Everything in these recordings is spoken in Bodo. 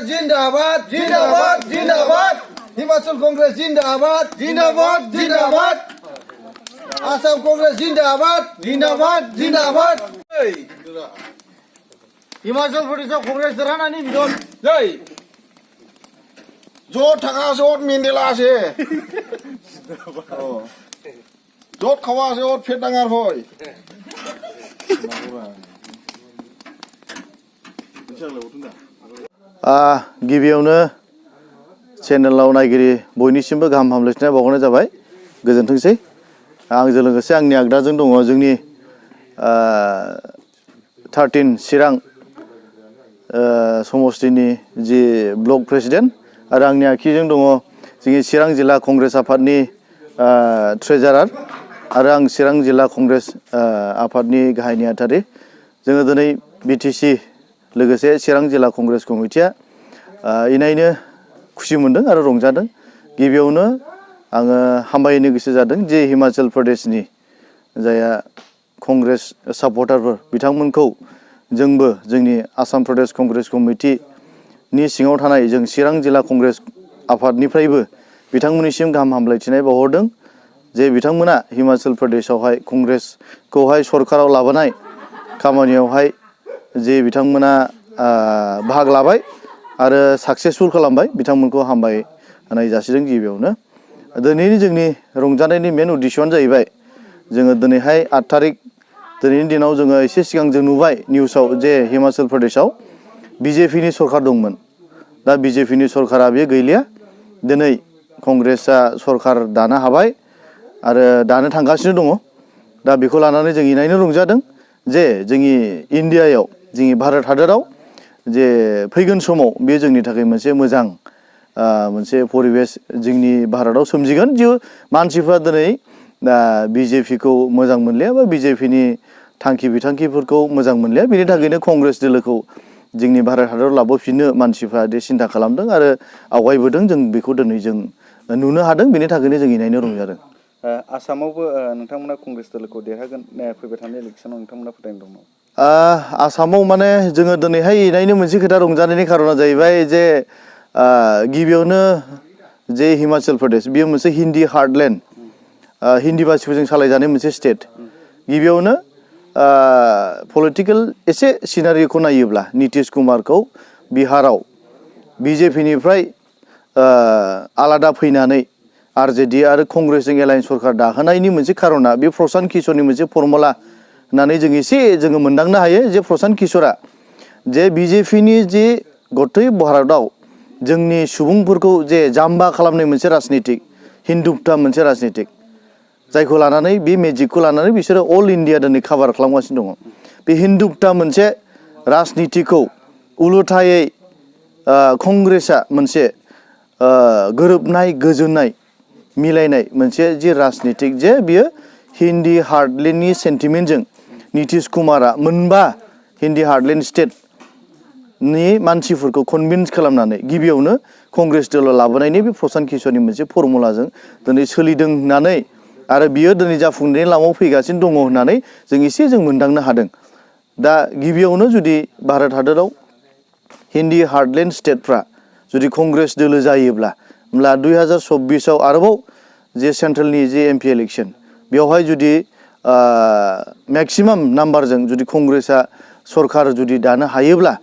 जिंदाबाद जिंदाबाद जिंदाबाद हिमाचल कांग्रेस जिंदाबाद जिंदाबाद जिंदाबाद आसाम कांग्रेस जिंदाबाद जिंदाबाद जिंदाबाद हिमाचल प्रदेशआव कांग्रेस देरहानानै बिदन जै जत थाखा जत मेन्डेलासे जत खावा जत फेदाङार हय गिबियावनो चेनेलाव नायगिरि बयनिसिमबो गाहाम हामलायथिनाय बावहरनाय जाबाय गोजोनथोंसै आंजों लोगोसे आंनि आगदाजों दङ जोंनि 13 चिरां समष्टिनि जि ब्लक प्रेसिडेन्ट आरो आंनि आखिजों दङ जोंनि चिरां जिल्ला कंग्रेस आफादनि ट्रेजारार आरो आं चिरां जिल्ला कंग्रेस आफादनि गाहाय नेहाथारि जोङो दिनै बिटिसि लोगोसे चिरां जिल्ला कंग्रेस कमिटिया इनायनो खुसि मोनदों आरो रंजादों गिबियावनो आङो हामबायनो गोसो जादों जे हिमाचल प्रदेशनि जाया कंग्रेस सापर्टारफोर बिथांमोनखौ जोंबो जोंनि आसाम प्रदेश कंग्रेस कमिटिनि सिङाव थानाय जों चिरां जिल्ला कंग्रेस आफादनिफ्रायबो बिथांमोननिसिम गाहाम हामलायथिनाय बावहरदों जे बिथांमोना हिमाचल प्रदेशआवहाय कंग्रेसखौहाय सरकाराव लाबोनाय खामानियावहाय जे बिथांमोना बाहागो लाबाय आरो साक्सेसफुल खालामबाय बिथांमोनखौ हामबायनाय जासिदों गिबियावनो दिनैनि जोंनि रंजानायनि मेन उद्देश्यआनो जाहैबाय जोङो दिनैहाय 8 तारिख दिनैनि दिनाव जोङो एसे सिगां जों नुबाय निउसाव जे हिमाचल प्रदेशआव बिजेपिनि सरकार दंमोन दा बिजेपिनि सरकारा बे गैलिया दिनै कंग्रेसआ सरकार दानो हाबाय आरो दानो थांगासिनो दङ दा बेखौ लानानै जों इनायनो रंजादों जे जोंनि इन्डियायाव जोंनि भारत हादराव जे फैगोन समाव बे जोंनि थाखाय मोनसे मोजां मोनसे परिबेस जोंनि भारताव सोमजिगोन जे मानसिफ्रा दिनै बिजेपिखौ मोजां मोनलिया बा बिजेपिनि थांखि बिथांखिफोरखौ मोजां मोनलिया बेनि थाखायनो कंग्रेस दोलोखौ जोंनि भारत हादराव लाबोफिननो मानसिफ्रा दे सिन्था खालामदों आरो आवगायबोदों जों बेखौ दिनै जों नुनो हादों बेनि थाखायनो जों इनायनो रंजादों आसामावबो नोंथांमोना कंग्रेस दोलोखौ देरहागोन फैबाय थानाय इलेक्सनाव नोंथांमोना फोथायनाय दं नामा आसामाव माने जोङो दिनैहाय इनायनो मोनसे खोथा रंजानायनि खारना जाहैबाय जे गिबियावनो जे हिमाचल प्रदेश बेयो मोनसे हिन्दी हार्टलेण्ड हिन्दी भाषिफोरजों सालायजानाय मोनसे स्टेट गिबियावनो पलिटिकेल एसे सिनारिखौ नायोब्ला नितिश कुमारखौ बिहाराव बिजेपिनिफ्राय आलादा फैनानै आरजेडि आरो कंग्रेसजों एलायन्स सरकार दाहोनायनि मोनसे खारना बे प्रशान्त किशोरनि मोनसे फर्मुला होननानै जों एसे जोङो मोनदांनो हायो जे प्रशान्त किशोरा जे बिजेपिनि जे गथै भारतआव जोंनि सुबुंफोरखौ जे जाम्बा खालामनाय मोनसे राजनितिक हिन्दुत्व मोनसे राजनितिक जायखौ लानानै बे मेजिकखौ लानानै बिसोरो अल इन्डिया दिनै काभार खालामगासिनो दङ बे हिन्दुत्व मोनसे राजनितिखौ उलथायै कंग्रेसआ मोनसे गोरोबनाय गोजोननाय मिलायनाय मोनसे जे राजनितिक जे बियो हिन्दी हार्टलेण्डनि सेन्टिमेन्टजों नितिश कुमारा मोनबा हिन्दी हार्टलेण्ड स्टेटनि मानसिफोरखौ कनभिन्स खालामनानै गिबियावनो कंग्रेस दोलोआव लाबोनायनि बे प्रशान्त किशोरनि मोनसे फर्मुलाजों दिनै सोलिदों होननानै आरो बियो दिनै जाफुंनायनि लामायाव फैगासिनो दङ होननानै जों एसे जों मोनदांनो हादों दा गिबियावनो जुदि भारत हादराव हिन्दी हार्टलेण्ड स्टेटफ्रा जुदि कंग्रेस दोलो जायोब्ला होमब्ला 2024आव आरोबाव जे सेन्ट्रेलनि जे एमपि इलेक्सन बेवहाय जुदि मेक्सिमाम नाम्बारजों जुदि कंग्रेसआ सरकार जुदि दानो हायोब्ला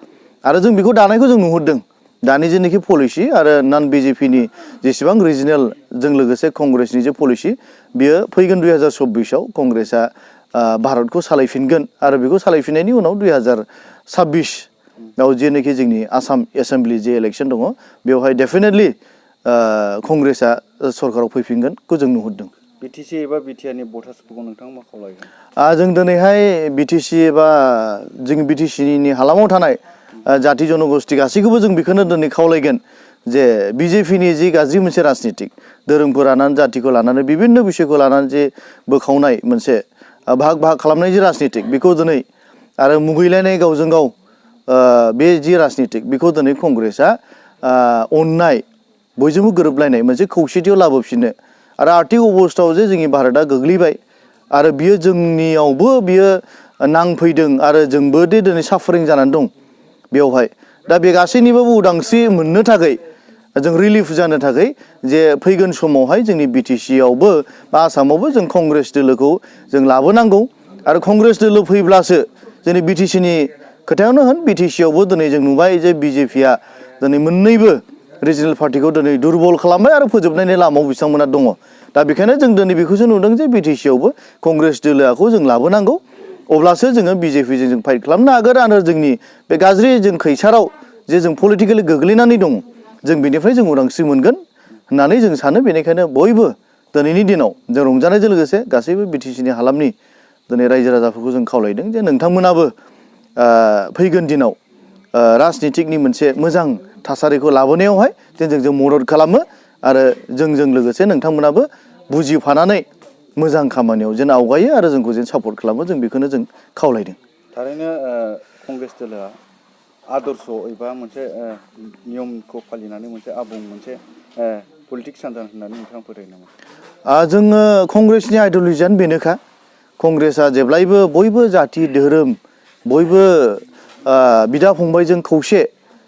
आरो जों बेखौ दानायखौ जों नुहुरदों दानि जेनाखि पलिसि आरो नन बिजेपिनि जेसेबां रिजनेल जों लोगोसे कंग्रेसनि जे पलिसि बियो फैगोन 2024आव कंग्रेसआ भारतखौ सालायफिनगोन आरो बेखौ सालायफिननायनि उनाव 2026आव जेनाखि जोंनि आसाम एसेम्बलि जे इलेक्सन दङ बेवहाय डेफिनेटलि कंग्रेसआ सरकाराव फैफिनगोनखौ जों नुहुरदों बिटिसि एबा बिटिआरनि भटार्सफोरखौ नोंथाङा मा खावलायगोन जों दिनैहाय बिटिसि एबा जों बिटिसिनि हालामाव थानाय जाति जनगोष्ठी गासैखौबो जों बेखौनो दिनै खावलायगोन जे बिजेपिनि जि गाज्रि मोनसे राजनितिक धोरोमखौ लानानै जातिखौ लानानै बिभिन्न बिषयखौ लानानै जे बोखावनाय मोनसे भाग खालामनाय जि राजनितिक बेखौ दिनै आरो मुगैलायनाय गावजों गाव बे जि राजनितिक बेखौ दिनै कंग्रेसआ अननाय बयजोंबो गोरोबलायनाय मोनसे खौसेथियाव लाबोफिननो आरो आर्थिक अबस्थायाव जे जोंनि भारतआ गोग्लैबाय आरो बियो जोंनियावबो बियो नांफैदों आरो जोंबो दिनै साफारिं जानानै दं बेवहाय दा बे गासैनिबो उदांस्रि मोननो थाखाय जों रिलिफ जानो थाखाय जे फैगोन समावहाय जोंनि बिटिसि आवबो बा आसामावबो जों कंग्रेस दोलोखौ जों लाबोनांगौ आरो कंग्रेस दोलो फैब्लासो जोंनि बिटिसिनि खोथायावनो होन बिटिसि आवबो दिनै जों नुबाय जे बिजेपिआ दिनै मोननैबो रिजनेल पार्टिखौ दिनै दुरबल खालामबाय आरो फोजोबनायनि लामायाव बिथांमोना दङ दा बेखायनो जों दिनै बेखौसो नुदों जे बिटिसि आवबो कंग्रेस दोलोखौ जों लाबोनांगौ अब्लासो जोङो बिजेपिजों जों फाइट खालामनो हागोन आरो जोंनि बे गाज्रि जों खैसाराव जे जों पलिटिकेलि गोग्लैनानै दङ जों बेनिफ्राय जों उदांस्रि मोनगोन होननानै जों सानो बेनिखायनो बयबो दिनैनि दिनाव जों रंजानायजों लोगोसे गासैबो बिटिसिनि हालामनि दिनै रायजो राजाफोरखौ जों खावलायदों जे नोंथांमोनाबो फैगोन दिनाव राजनितिकनि मोनसे मोजां थासारिखौ लाबोनायावहाय जों मदद खालामो आरो जोंजों लोगोसे नोंथांमोनाबो बुजिफानानै मोजां खामानियाव जेन आवगायो आरो जोंखौ जेन सापर्ट खालामो जों बेखौनो जों खावलायदों थारैनो कंग्रेस दोलोआ आदर्श एबा मोनसे नियमखौ फालिनानै मोनसे आबुं मोनसे पलिटिक्स सानजान होननानै नोंथाङा फोथायो नामा? जोङो कंग्रेसनि आइडिय'लजियानो बेनोखा कंग्रेसआ जेब्लायबो बयबो जाथि धोरोम बयबो बिदा फंबायजों खौसे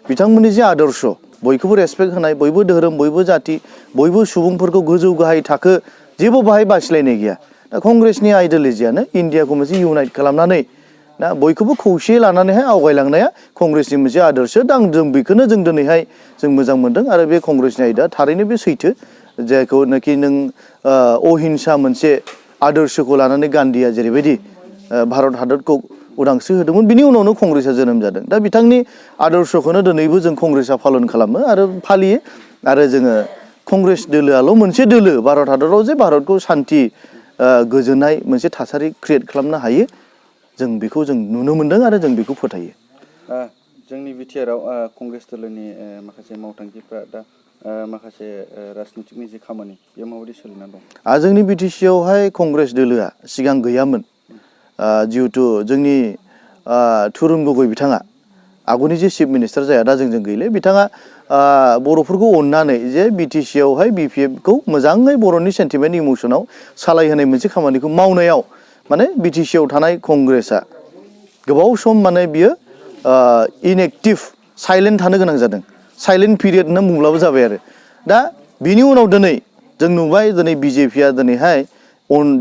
बिथांमोननि जे आदर्श बयखौबो रेसपेक्ट होनाय बयबो धोरोम बयबो जाथि बयबो सुबुंफोरखौ गोजौ गाहाय थाखो जेबो बाहाय बासिलायनाय गैया दा कंग्रेसनि आइडिय'लजियानो इन्डियाखौ मोनसे इउनाइट खालामनानै दा बयखौबो खौसे लानानैहाय आवगायलांनाया कंग्रेसनि मोनसे आदर्श दा जों बेखौनो जों दिनैहाय जों मोजां मोनदों आरो बे कंग्रेसनि आयदा थारैनो बे सैथो जायखौनाखि नों अहिंसा मोनसे आदर्शखौ लानानै गान्धीया जेरैबायदि भारत हादरखौ उदांस्रि होदोंमोन बिनि उनावनो कंग्रेसआ जोनोम जादों दा बिथांनि आदर्शखौनो दिनैबो जों कंग्रेसआ पालन खालामो आरो फालियो आरो जोङो कंग्रेस दोलोआल' मोनसे दोलो भारत हादराव जे भारतखौ सान्थि गोजोननाय मोनसे थासारि क्रियेट खालामनो हायो जों बेखौ जों नुनो मोनदों आरो जों बेखौ फोथायो जोंनि बिटिआरआव कंग्रेस दोलोनि माखासे मावथांखिफ्रा दा माखासे राजनितिकनि जे खामानि बेयाव माबायदि सोलिनानै दं? जोंनि बिटिसिआवहाय कंग्रेस दोलोआ सिगां गैयामोन जिहेतु जोंनि तुरुन गगৈ बिथाङा आगुनि जे चिफ मिनिस्टार जाया दा जोंजों गैले बिथाङा बर'फोरखौ अननानै जे बिटिसिआवहाय बिपिएफखौ मोजाङै बर'नि सेन्टिमेन्ट इमोसनाव सालायहोनाय मोनसे खामानिखौ मावनायाव माने बिटिसिआव थानाय कंग्रेसआ गोबाव सम माने बियो इनएक्टिभ साइलेन्ट थानो गोनां जादों साइलेन्ट पिरियड होनना बुंब्लाबो जाबाय आरो दा बिनि उनाव दिनै जों नुबाय दिनै बिजेपिआ दिनैहाय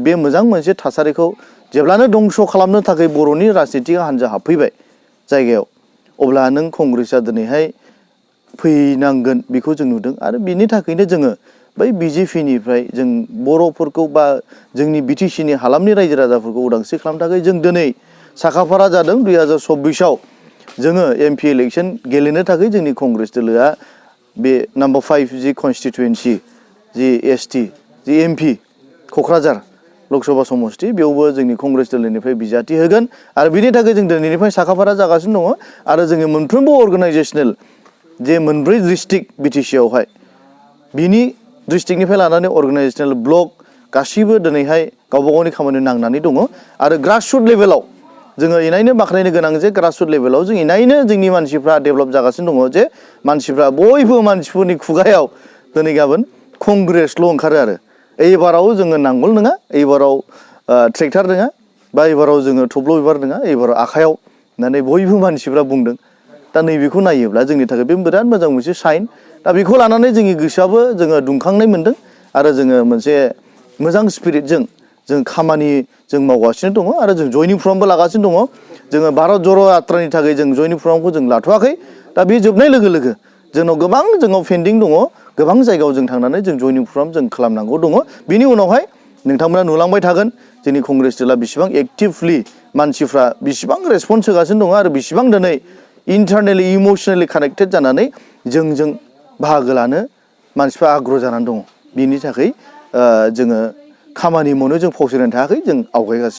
बे मोजां मोनसे थासारिखौ जेब्लानो दंस' खालामनो थाखाय बर'नि राजनितिक हान्जा हाबफैबाय जायगायाव अब्ला नों कंग्रेसआ दिनैहाय फैनांगोन बेखौ जों नुदों आरो बिनि थाखायनो जोङो बै बिजेपिनिफ्राय जों बर'फोरखौ बा जोंनि बिटिसिनि हालामनि रायजो राजाफोरखौ उदांस्रि खालामनो थाखाय जों दिनै साखाफारा जादों 2024आव जोङो एमपि इलेक्सन गेलेनो थाखाय जोंनि कंग्रेस दोलोआ बे नाम्बार 5 जि कन्स्टिटुवेन्सि जि एसटि जि एमपि क'क्राझार लकसभा समष्टि बेयावबो जोंनि कंग्रेस दोलोनिफ्राय बिजाथि होगोन आरो बिनि थाखाय जों दिनैनिफ्राय साखाफारा जागासिनो दङ आरो जोङो मोनफ्रोमबो अर्गानाइजेसनेल जे मोनब्रै डिस्ट्रिक्ट बिटिसिआवहाय बिनि डिस्ट्रिक्टनिफ्राय लानानै अर्गानाइजेसनेल ब्लक गासिबो दिनैहाय गावबा गावनि खामानियाव नांनानै दङ आरो ग्रासरुट लेभेलाव जोङो इनायनो बाख्नायनो गोनां जे ग्रासरुट लेभेलाव जों इनायनो जोंनि मानसिफ्रा डेभेलप जागासिनो दङ जे मानसिफ्रा बयबो मानसिफोरनि खुगायाव दिनै गाबोन कंग्रेसल' ओंखारो आरो एबाराव जोङो नांगोल नङा एबाराव ट्रेक्टर नङा बा एबाराव जोङो थब्ल' बिबार नङा एबाराव आखायाव होननानै बयबो मानसिफ्रा बुंदों दा नैबेखौ नायोब्ला जोंनि थाखाय बे बिराद मोजां मोनसे साइन दा बेखौ लानानै जोंनि गोसोआबो जोङो दुंखांनाय मोनदों आरो जोङो मोनसे मोजां स्पिरिटजों जों खामानि जों मावगासिनो दङ आरो जों जयनिं प्रग्रामबो लागासिनो दङ जोङो भारत ज'र' यात्रानि थाखाय जों जयनिं प्रग्रामखौ जों लाथ'वाखै दा बे जोबनाय लोगो लोगो जोंनाव गोबां जोंनाव पेन्डिं दङ गोबां जायगायाव जों थांनानै जों जयनिं प्रग्राम जों खालामनांगौ दङ बिनि उनावहाय नोंथांमोना नुलांबाय थागोन जोंनि कंग्रेस दोला बेसेबां एक्टिभलि मानसिफ्रा बेसेबां रेसपन्स होगासिनो दङ आरो बेसेबां दिनै इन्टारनेलि इमोसनेलि कानेक्टेड जानानै जोंजों बाहागो लानो मानसिफ्रा आग्रह जानानै दङ बिनि थाखाय जोङो खामानि मावनो जों फावसायनानै थायाखै जों आवगायगासिनो